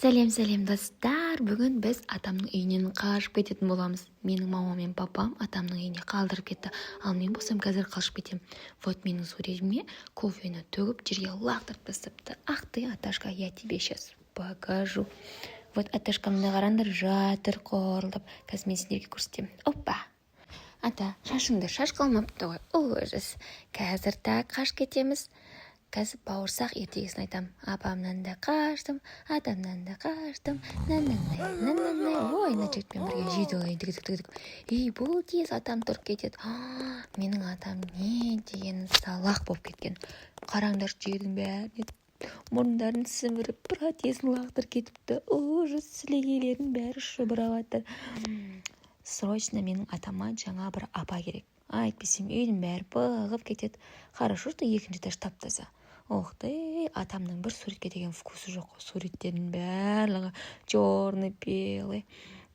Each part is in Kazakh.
Сәлем, сәлем, достар! Бүгін біз атамның үйінен қашып кететін боламыз. Менің мамам мен папам атамның үйіне қалдырып кетті, ал мен болсам қазір қашып кетемін. Вот, менің суретіме кофені төгіп, жерге лақтырып тастапты. Ах ты, аташка, я тебе сейчас покажу. Вот, аташкамды қараңдар, жатыр қорылдап. Қазір мен сендерге көрсетемін. Опа, ата, шашыңды шаш қалмапты ғой, ужас! Қазір, так, қашып кетеміз. Қазір «Бауырсақ» ертегісін айтамын. Апамнан да қаштым, атамнан да қаштым, на на на. Ой, мына жігітпен бірге жейді ғой. Дік, дік, дік. Ей, бұл тез атам тұрып кетеді. Менің атам не деген салақ болып кеткен, қараңдаршы, жердің бәріне мұрындарын сіміріп, протезін лақтырып кетіпті. Ужас, сілегейлерінің бәрі шұбырап жатыр. Срочно менің атама жаңа бір апа керек, әйтпесем үйдің бәрі бұғып кетеді. Хорошо, что екінші этаж тап таза. Ох ты, атамның бір суретке деген вкусы жоқ қой, суреттердің барлығы черный белый.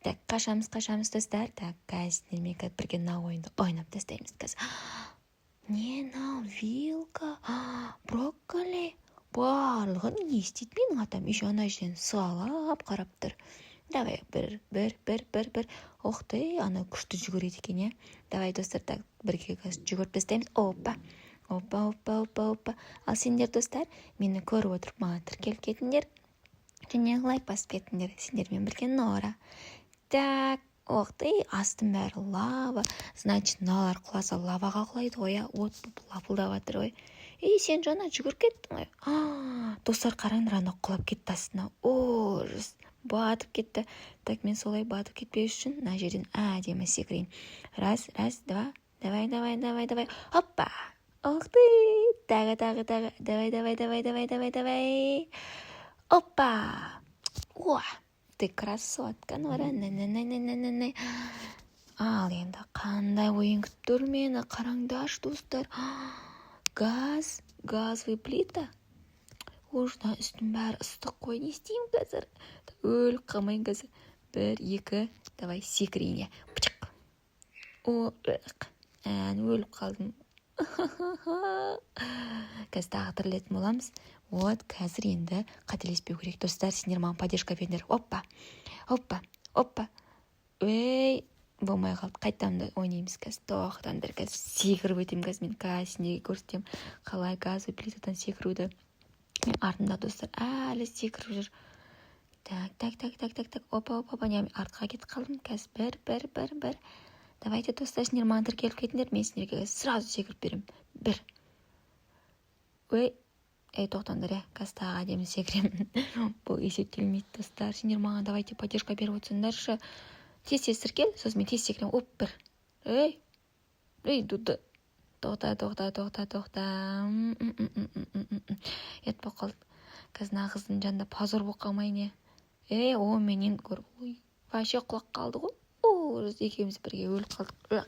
Так, қашамыз, қашамыз, достар. Так, қазір сендермен бірге мына ойынды ойнап тастаймыз. Қазір не мынау? Вилка, брокколи, барлығын не істейді менің атам? Еще ана жерден сығалап қарап тұр. Давай, бір, бір, бір, бір, бір. Ох ты, ана күшті жүгіреді екен, иә. Давай, достар, так, бірге қазір жүгіріп тастаймыз. Опа, опа, опа, опа, опа. Ал сендер, достар, мені көріп отырып, маған тіркеліп кетіңдер және лайк басып кетіңдер. Сендермен бірге Нора. Так, ох ты, астың бәрі лава. Значит, мыналар құласа, лаваға құлайды ғой, иә. От болып лапылдап жатыр ғой. Ей, сен жаңа жүгіріп кеттің ғой. Достар, қараңдар, ана құлап кетті астына, ужас, батып кетті. Так, мен солай батып кетпес үшін мына жерден әдемі секірейін. Раз, раз, два, давай, давай, давай, давай, опа! Ух ты! Тағы, тағы, тағы, давай, давай, давай, давай, давай, давай, опа! О, ты красотка, Нора! На. Ал енді қандай ойын күтіп тұр мені? Қараңдаршы, достар, газ, газовый плита. Уж мына үстің бәрі ыстық қой, не істеймін қазір? Өліп қалмайын қазір. Бір, екі, давай, секірейін, иә. Пычық! О, ән, өліп қалдым. Қазір тағы тірілетін боламыз. Вот, қазір енді қателеспеу керек. Достар, сендер маған поддержка беріңдер. Опа, опа, опа! Ей, болмай қалды, қайтадан да ойнаймыз қазір. Тоқтаңдар, қазір секіріп өтемін. Қазір мен қазір сендерге көрсетемін, қалай газовый плитадан секіруді. Мен артымда достар әлі секіріп жүр. Так, так, так, так, так, так, опа, опа, опа! Не, артқа кетіп қалдым. Қазір бір, бір, бір, бір. Давайте, достар, сендер маған тіркеліп кетіңдер, мен сендерге сразу секіріп беремін. Бір, ой, ей, тоқтаңдар, иә, қазір тағы әдемі секіремін. Бұл есептелмейді. Достар, сендер маған, давайте, поддержка беріп отырсаңдаршы. Тез, тез тіркел, сосын мен тез секіремін. Оп, бір, ей, ей, дуды, тоқта, тоқта, тоқта, тоқта! Ұят болып қалды. Қазір мына қыздың жанында позор болып қалмайын, иә. Ей, о, менен гөрі, ой, вообще құлап қалды ғой. Ужас, екеуміз бірге өліп қалдық.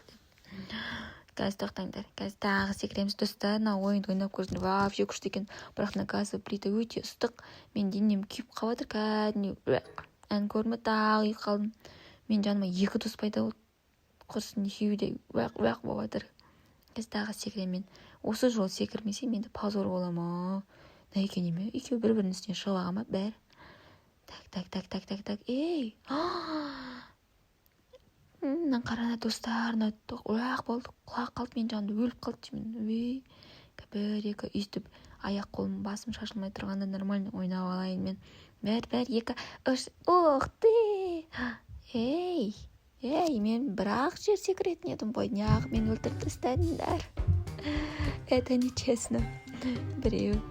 Қазір, тоқтаңдар, қазір тағы секіреміз. Достар, мына ойынды ойнап көрсеңдер, вообще күшті екен. Бірақ мына газовый плита өте ыстық, менің денем күйіп қалып жатыр кәдімгідей. Ән, көрме, тағы үйіп қалдым. Менің жаныма екі дос пайда болды, құрсын, екеуі де уақ уақ болып жатыр. Қазір тағы секіремін мен. Осы жолы секірмесем, енді позор боламын ау. Мына екеуі неме, екеуі бір бірінің үстіне шығып алған ба бәрі? Так, так, так, так, так, так, ей, мына қара, достар, мына уақ болды, құлап қалды менің жанымда, өліп қалды деймін. Ей, бір, екі, өйстіп аяқ қолым, басым шашылмай тұрғанда нормально ойнап алайын мен. Бір, бір, екі, үш. Ух ты! Ей, ей, мен бір-ақ жер секіретін едім ғой, неғып мені өлтіріп тастадыңдар? Это нечестно. Біреу,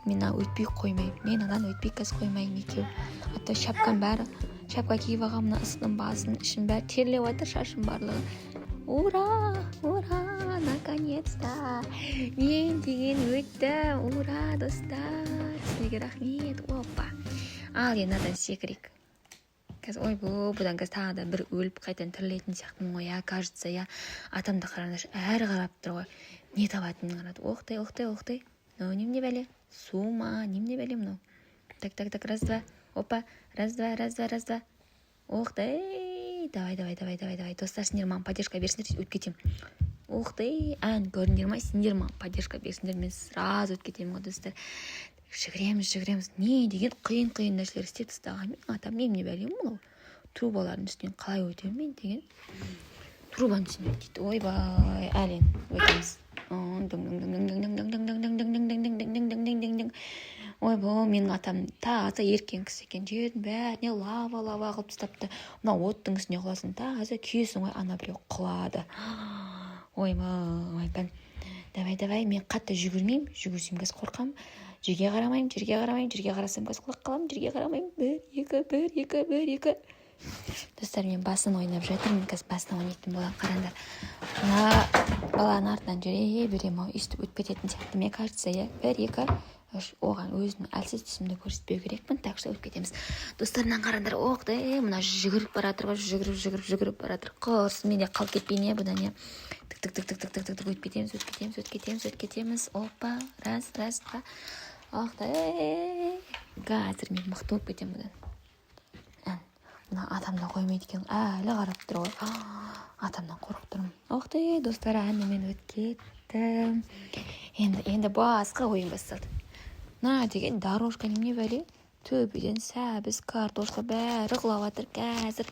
мен өтпей қоймаймын, мен ананы өтпей қазір қоймаймын. Екеу, а то шапкам бәрі, шапка киіп алғанмын, мына ыстың басын, ішім бәрі терлеп жатыр, шашым барлығы. Ура, ура, наконец то мен деген өттім! Ура, достар, сіздерге рахмет! Опа, ал енді мынадан секірейік қазір. Ойбой, бұдан қазір тағы да бір өліп, қайтадан тірілетін сияқтымын ғой, иә, кажется, иә. Атам да, қараңдаршы, әрі қарап тұр ғой, не табатынын қарады. Ох ты, ох ты, ох ты! Мынау немене бәле, су ма, немене бәле мынау? Так, так, так, раз, два, опа, раз, два, раз, два, раз, два. Ух ты! Давай, давай, давай, давай, давай! Достар, сендер маған поддержка берсеңдер, өтіп кетемін. Ух ты, ән, көрдіңдер ма? Сендер маған поддержка берсеңдер, мен сразу өтіп кетемін ғой, достар. Жүгіреміз, жүгіреміз. Не деген қиын қиын нәрселер істеп тастаған менің атам! Немене бәлем мынау? Трубалардың үстінен қалай өтемін мен деген? Трубаның үстінен дейді. Ойбай, әрең өтеміз. Дың. Ойбой, менің атам таза еркен кісі екен, жердің бәріне лава лава қылып тастапты. Мына оттың үстіне құласың, таза күйесің ғой. Ана біреу құлады. Ойбай! Давай, давай, мен қатты жүгірмеймін, жүгірсем қазір қорқамын. Жерге қарамаймын, жерге қарамаймын, жерге қарасам, қазір құлап қаламын. Жерге қарамаймын. Бір, екі, бір, екі, бір, екі. Достар, мен басын ойнап жатырмын, қазір басын ойнайтын боламын. Қараңдар, мына баланың артынан жүре беремін ау, өйстіп өтіп кететін сияқты, мне кажется, иә. Бір, екі, үш. Оған өзімнің әлсіз тұсымды көрсетпеу керекпін, так что өтіп кетеміз. Достар, мынаны қараңдар! Ох ты, мына жүгіріп бара жатыр ғой, жүгіріп, жүгіріп, жүгіріп бара жатыр. Құрсын, мен де қалып кетпейін, иә, бұдан, иә. Тік, тік, тік, тік, тік, тік, тік, тік, өтіп кетеміз, өтіп кетеміз, өтіп кетеміз, өтіп кетеміз. Опа, раз, раз, два. Ох ты, қазір мен мықты болып кетемін бұдан. Мына атам да қоймайды екен, әлі қарап тұр ғой. Атамнан қорқып тұрмын. Ох ты, достар, әне мен өтіп кеттім. Енді, енді басқа ойын басталды. Мына деген дорожка немене бәле? Төбеден сәбіз, картошка, бәрі құлап жатыр. Қазір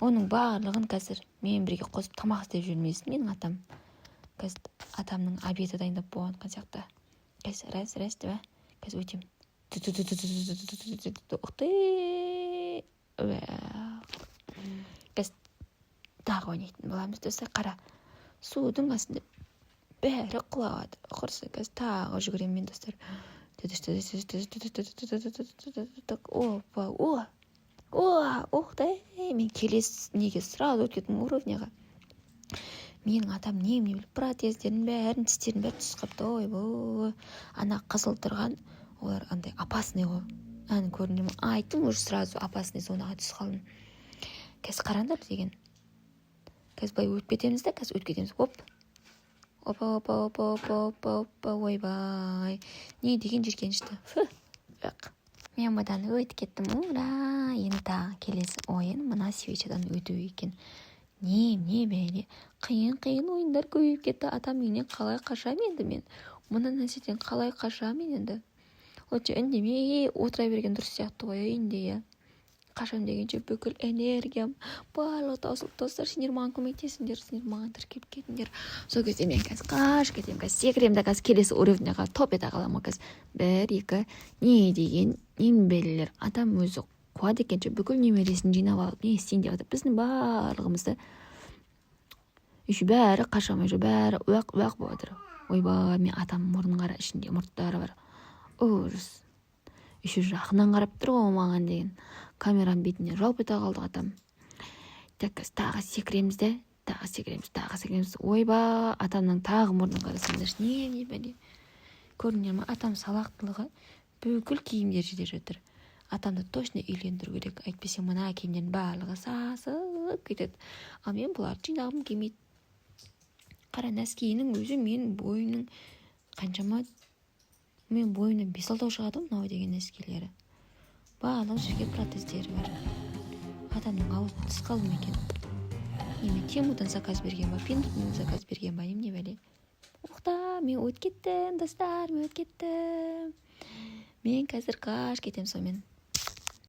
оның барлығын қазір мен бірге қосып тамақ істеп жүрмесін менің атам. Қазір атамның обеді дайындап болған сияқты. Қазір раз, раз, два, қазір өтемін. Ух ты, қазір тағы ойнайтын боламыз. Достар, қара, судың астында бәрі құлап жатыр. Құрсын, қазір тағы жүгіремін мен, достар. Опа, о, о, ух ты, мен келесі неге сразу өтіп кеттім, уровняға. Менің атам немене біліп, протездердің бәрін, тістерінің бәрі түсіп қалыпты. Ойбой, ана қызыл тұрған олар андай опасный ғой. Әні, көрдіңдер ма? Айттым, уже сразу опасный зонаға түсіп қалдым. Қазір қараңдар деген, қазір былай өтіп кетеміз да, қазір өтіп кетеміз. Оп, опа, опа, опа, опа, опа, опа! Ойбай, не деген жиіркенішті! Фу, мен бұдан өтіп кеттім, ура! Енді тағы келесі ойын мына свечадан өту екен. Не, не бәле, қиын қиын ойындар көбейіп кетті. Атам үйінен қалай қашамын енді мен? Мына нәрседен қалай қашамын енді? Лучше үндемей отыра берген дұрыс сияқты ғой үйінде, иә. Қашам дегенше бүкіл энергиям, барлығы таусылып. Достар, сендер маған көмектесіңдер, сендер маған тіркеліп кетіңдер. Сол кезде мен қазір қашып кетемін, қазір секіремін да, қазір келесі уровняға топ ете қаламын ғой. Қазір бір, екі. Не деген немерелер! Атам өзі қуады екен, бүкіл немересін жинап алып, не істейін деп жатыр біздің барлығымызды? Еще бәрі қаша алмай жүр, бәрі уақ уақ болып жатыр. Ойбай, мен атамның мұрнын қара, ішінде мұрттары бар, ужас! Еще жақыннан қарап тұр ғой маған деген, камераның бетіне жалп ете қалды атам. Так, қазір тағы секіреміз де, тағы секіреміз, тағы секіреміз. Ойбай, атамның тағы мұрнын қарасаңдаршы, не не бәле, көрдіңдер ма? Атам салақтылығы, бүкіл киімдер жерде жатыр. Атамды точно үйлендіру керек, әйтпесе мына киімдердің барлығы сасып кетеді, ал мен бұларды жинағым келмейді. Қара, носкиінің өзі менің бойымның қаншама, менің бойымнан бес алтау шығады ғой мынау деген. Носкилері барлық жерге, протездері бар. Адамның аузына тіс қалды ма екен? Неме, Темудан заказ берген ба, Пиндуодуодан заказ берген ба, немене бәле? Ухта, мен өтіп кеттім, достар, мен өтіп кеттім. Мен қазір қашып кетемін сонымен.